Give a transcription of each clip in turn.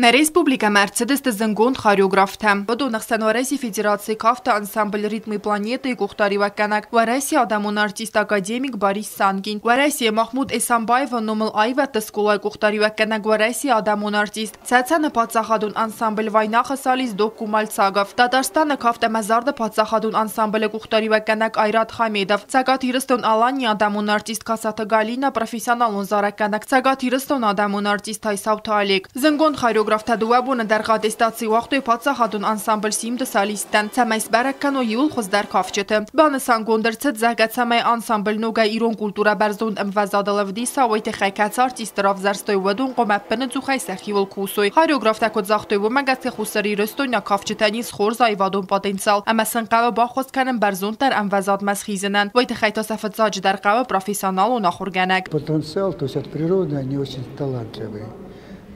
Нӕ республикӕмӕ ӕрцыдысты зындгонд хореографтӕ. Уыдоны хсӕн Уӕрӕсейы Федерацийы кафты ансамбль «Ритмы планеты»-йы къухдариуӕггӕнӕг, Уӕрӕсейы адӕмон артист, академик Борис Санкин, Уӕрӕсейы Махмуд Эсамбаевы номыл аивӕдты скъолайы къухдариуӕггӕнӕг, Уӕрӕсейы адӕмон артист, Цӕцӕны паддзахадон ансамбль «Вайнахы» солист Докку Мальцагов, Татарстаны кафт ӕмӕ зарды паддзахадон ансамблы къухдариуӕггӕнӕг Айрат Хамедов, Цӕгат Ирыстон-Аланийы адӕмон артист Касаты Галина, профессионалон зарӕггӕнӕг, Цӕгат Ирыстоны адӕмон артист Тайсауты Олег. Зындгонд хореографтӕ дыууӕ боны дӕргъы аттестаци уагътой паддзахадон ансамбль «Симд»-ы солисттӕн, цӕмӕй сбӕрӕг кӕной иууыл хуыздӕр кафджыты. Банысангонд ӕрцыд, зӕгъгӕ, цӕмӕй ансамбль ногӕй ирон культурӕ бӕрзонд ӕмвӕзадыл ӕвдиса, уый тыххӕй кӕцы артистты равзӕрстой, уыдон хъуамӕ ӕппынӕдзухӕй сӕхиуыл кусой. Хореографтӕ куыд загътой, уымӕ гӕсгӕ Хуссар Ирыстойнаг кафджытӕн ис хорз аивадон потенциал ӕмӕ сын хъӕуы баххуыс кӕнын бӕрзонддӕр ӕмвӕзадмӕ схизынӕн. Уый тыххӕй та сӕ фыццаджыдӕр хъӕуы профессионалон ахуыргӕнӕг. Потенциал, то есть от природы они очень талантливые,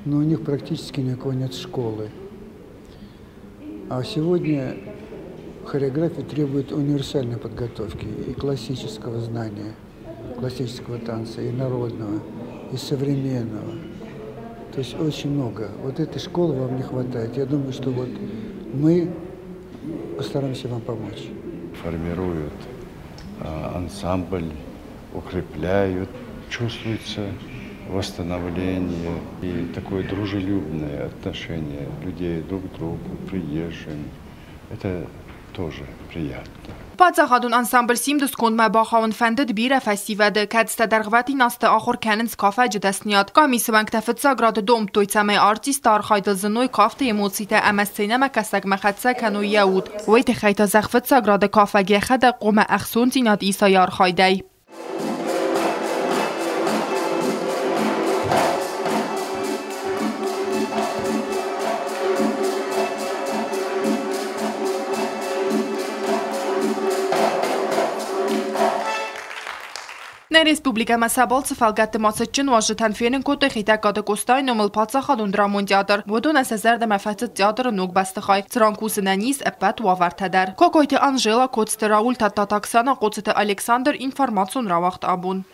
но у них практически никакой нет школы. А сегодня хореография требует универсальной подготовки и классического знания, классического танца, и народного, и современного. То есть очень много. Вот этой школы вам не хватает. Я думаю, что вот мы постараемся вам помочь. Формируют ансамбль, укрепляют, чувствуется восстановление и такое дружелюбное отношение людей друг к другу, приезжим. Это тоже приятно. Паддзахадон ансамбль «Симд»-ы скондмӕ бахауын фӕндыд бирӕ фӕсивӕды, кӕцытӕ дӕргъвӕтин азты ахуыр кӕнынц кафӕджы дӕсныйад. Къамисы уӕнгтӕ фыццаг рады домдтой, цӕмӕй артистты архайдыл зыной кафты эмоцитӕ ӕмӕ сценӕмӕкӕсӕгмӕ хӕццӕ кӕной йӕ уд. Уый тыххӕй та зӕгъ фыццаг рады кафӕг йӕхӕдӕг хъуамӕ ӕхцондзинад иса йӕ архайдӕй. Нӕ республикӕмӕ сӕ балцы фӕлгӕтты ма цытджын уазджытӕн фенын кодтой Хетӕгкаты Къостайы номыл паддзахадон драмон театр. Уыдонӕн сӕ зӕрдӕмӕ фӕцыд театры ног бӕстыхай, цыран кусынӕн ис ӕппӕт уавӕртӕ дӕр. Кокойты Анжела, Коцты Рауль, Тадтаты Оксана, Хъоцыты Александр, информацион рауагъд абон.